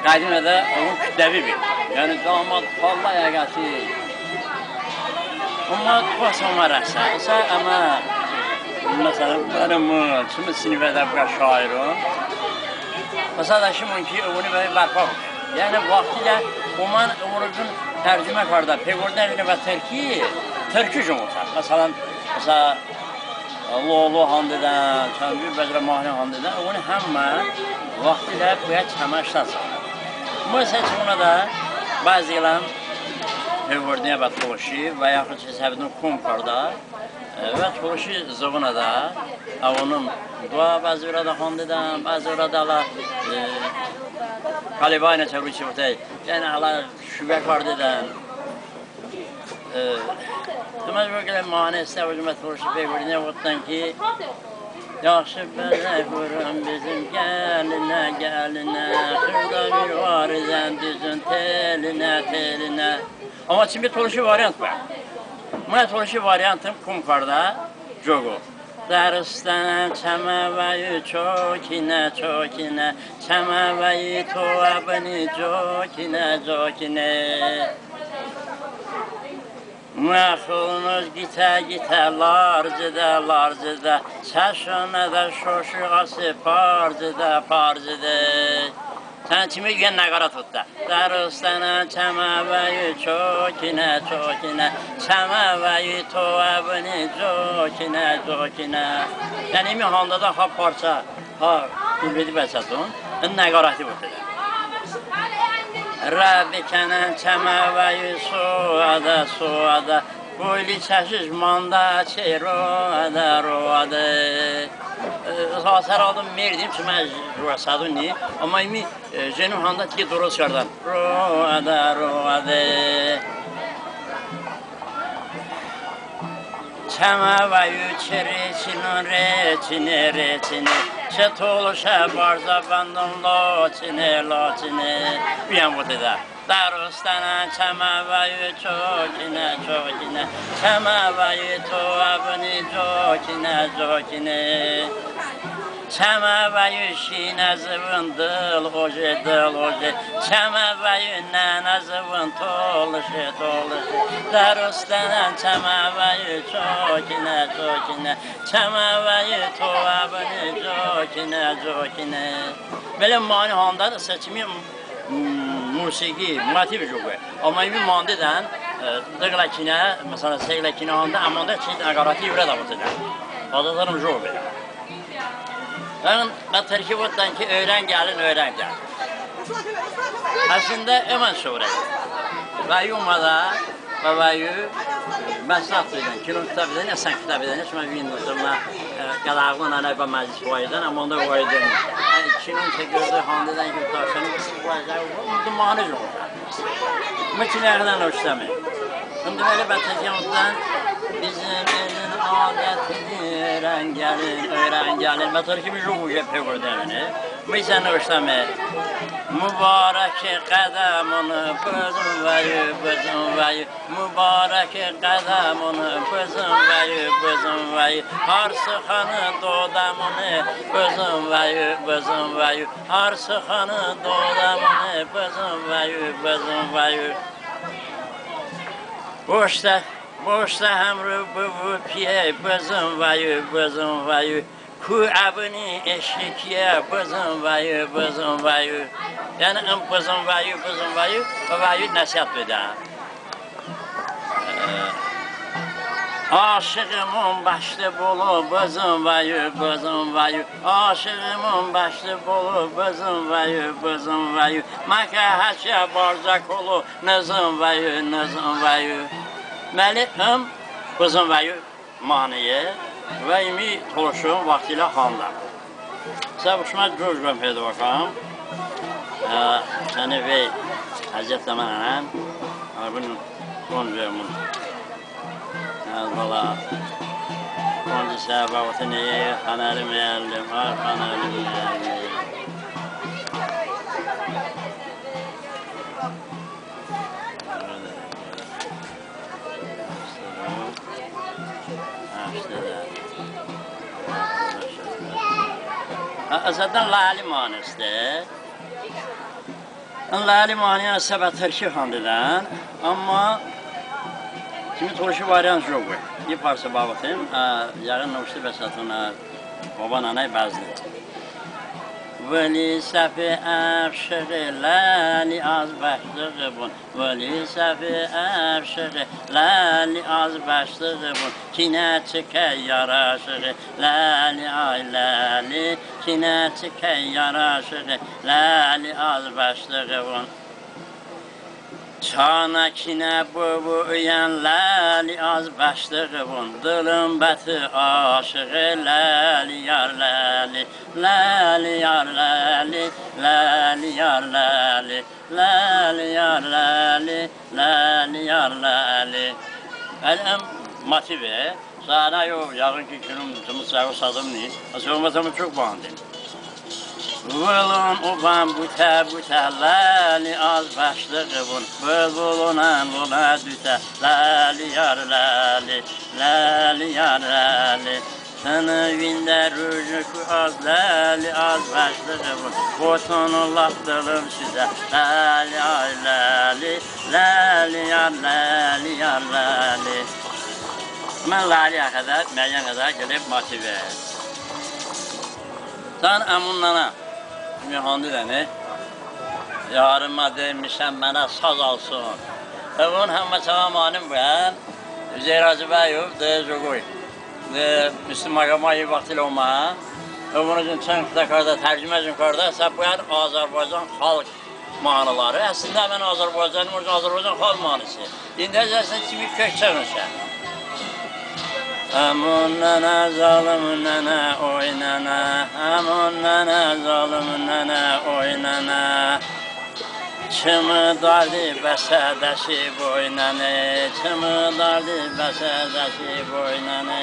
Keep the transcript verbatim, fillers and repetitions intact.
Qədimdə əvon kütləvi bi. Yəni, damad palla yəqəsi. Əmma bas əmə rəsə. Isə əmə, məsələn, bərəmon, çımı sinifədə bıə şairon. Məsələn, şımon ki, əvoni bəy bərpa. Yəni, vaxtilə əmən əvonıjon tərcümə kardə, peqordə bə tırki, tırki jumota. Məsələn, məsələn, Lo lo handedən, çand cür bəzirə mahne handedən, əvoni həmmə vaxtilə bıə çəmə ıştən sə. Mı isə çəvonədə bəzi qıləm peqordiyə bə tolışi və yaxud çı səbedon kom kardə, e, və tolışi zıvonədə əvonım doə bəzi vırədə handedən, bəzi vırədə hələ, e, kalibaynə çəvru çı votəy, yəni hələ şuğə kardedən. E, ımə co qılə mahne heste, əvon bə tolışi peqordiyə votdən ki, yaxşı bəzək vurun bizim gəlinə, gəlinə, Xırda bir varizən düzün telinə, telinə. Əmma çımı tolışi variant bə. Mı tolışi variantım kom kardə, co qo. Dərıstənən çəməvəyu çokinə, çokinə, çəməvəyi toə bıni cokinə, cokinə. Mıxılnıj qitə, qitə, larcıdə, larcıdə, çəşonədə şoşi ase parcıdə, parcıdə. Sən çımı yən nəğarə totdə. Dərıstənən çəməvəyu çokinə, çokinə, çəməvəyi toə bıni cokinə, cokinə. Yəni, ımi handedə ha parça, ha qurbedi bəçəton, ın nəğarəti votedə. Rə bıkənən çəməvəyu soədə, soədə, boyli çəşiş mandə çı roədə, roədə. E, ha sər aldım merdim, çımı roə sədo ni, əmma ımi E, jenon handə tiye dırıst kardən. Roədə, roədə. Çəməvəyu çı reçinon, reçine, reçine. Çı tolışə barzə bəndon, loçine, loçine. Biyən votedə. Dərıstənən çəməvəyu çokinə, çokinə. Çəməvəyu toə bıni cokinə, cokinə. Çəməvəyu şinə zıvon dıl oje, dıl oje. Çəməvəyu nənə zıvon tolışe, tolışe. Dərıstənən çəməvəyu çokinə, çokinə. Çəməvəyu toə bıni cokinə, cokinə. Belə mane handə seçimi m-, musiqi, motiv co bıə. Əmma ımi mandedən, e, dı qıləkinə, məsələn, se qıləkinə handə, əmandə çiy nəğarəti i vırədə votedən. Adətən ım co bedə. Ən bə tırki votedən ki, öyrən gəlin, öyrən gəlin. Əslində ımən şoredə. Və omədə, və vəyu məsləhət bedən, kinon kitə bedən, ya sən kitə bedən, ya şımə vindon, şımə, e, qədəğon ənə bə məclis vaydən, əmandə vaydən. E, kinon çəkirdi, handedən ki, tavşəni vaydən, bu mane co. Mı çiy nəğarədə nıvıştəme. Im deməli bə tırki votedən, bizim elin adətini öyrən gəlin, öyrən gəlin. Bə tırki ımi co qılə peqordə, yəni. Mı isə nıvıştəme. Mubarəke qədəmon bızınvəyu, bızınvəyu. Mubarəke qədəmon bızınvəyu, bızınvəyu. Har sıxani dodəmoni bızınvəyu, bızınvəyu. Har sıxani dodəmoni bızınvəyu, bızınvəyu. Boştə, boştə həmru bıbu piye bızınvəyu, bızınvəyu. Ku əbıni eşikiyə bızınvəyu, bızınvəyu. Yəni ım bızınvəyu, bızınvəyu, bə vəyu nəsihət bedə. E, aşığımon bəştı bolo bızınvəyu, bızınvəyu. Aşığımon bəştı bolo bızınvəyu, bızınvəyu. Məkə həçiyə barzə kolo nızınvəyu, nızınvəyu. Məli ım bızınvəyu maneye və ımi tolışon vaxtilə handə. Sə bə şımə co bən pəydo bıkəm. E, yəni vey əziyyət de mı nənən. Əmma bın qonc bıəmon. Əvvəla qonc sə bə votəni Xanəli müəllim, ay Xanəli müəllim. Hə, əslində Ləli maneste. Ləli mani ısə bə tırki handedən, amma çımı tolışi variant jıqo. İ parsə bəvotem, ə, yəğın nıvışte bəsəton, ə, bobə nənəy bəzne. Vıli səfi əşıği ləli az bəşdığıbon. Vıli səfi əşıği ləli az bəşdığıbon. Kinə çı kəy yaraşıği ləli ay ləli. Kinə çı kəy yaraşıği ləli az bəşdığıbon. Çanə kinə bıbu iyən ləli az bəşdığıbon. Dılım bə tı aşıği ləli yar ləli. Ləli yar ləli, ləli yar ləli. Ləli yar ləli, ləli yar ləli. Əlim motive. Səhnə yox, yəğın ki, kinım, çımı səsi sadım ni. Əsə, oməsəm, çok bəhandim. Vılon obən butə-butə ləli az bəşdığıbon. Bılbılonən lonə dutə ləli yar ləli, ləli yar ləli. Tını vində rujuku az ləli az bəşdığıbon. Boton lap dılım sizə ləli ay ləli, ləli yar ləli yar ləli. Mən ləli həxədə, məyən həxədə qıləyb motive. Sən əmon nənə. Çımı handedəni. Yarımə demişəm mənə saz alsın. Əvon həmmə çəmə manim bən. Üzeyir Hacıbəyovi de jıqoy. De Müslüm Maqomayevi vaxtilə omə. Əvon çın qılə kardə, tərcüməşon kardə, sə bən Azərbaycan xalq mahnıları. Əslində əmən Azərbaycanım, Azərbaycan xalq mahnısı. İndi əzəsən çımı kökçəmə şə. Əmon nənə, zalım nənə, oy nənə. Əmon nənə, zalım nənə, oy nənə. Çımı dardi bəsə dəşi boy nənə. Çımı dardi bəsə dəşi boy nənə.